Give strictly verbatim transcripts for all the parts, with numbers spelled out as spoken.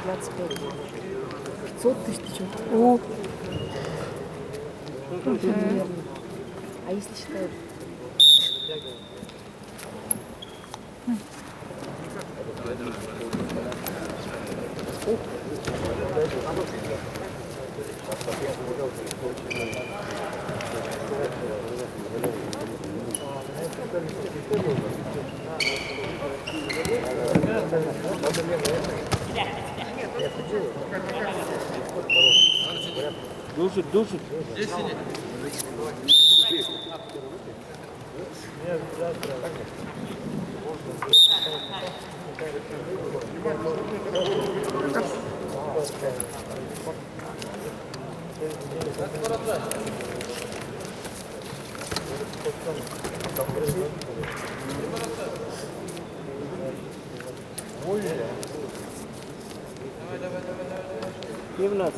Двадцать пять. Пятьсот тысяч, ты чё? О. Мгм. А если считать? Душит, душит. И в нас.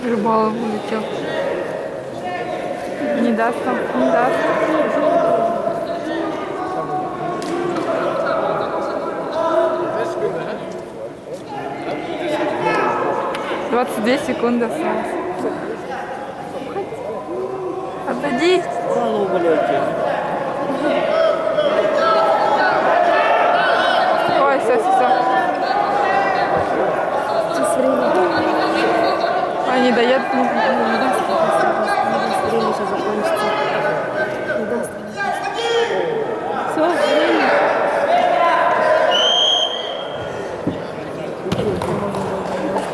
Жибалов улетел. Не даст он, не даст. Двадцать две секунды осталось. Отойди. Мало уголёнки. Ой, всё, всё, всё. Сейчас время. Ай, не доедут, ну. Не даст, не даст, не даст. Время сейчас закончится. Не даст. Всё, время.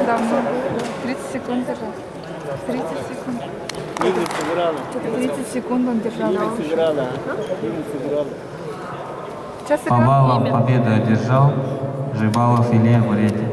Давно. Тридцать секунд держал. Тридцать секунд. Игры сыграла. Тридцать секунд он держал. Игры сыграла. Игры сыграла. Сейчас игра. Повалов победу одержал. Жибалов Илья, Бурятия.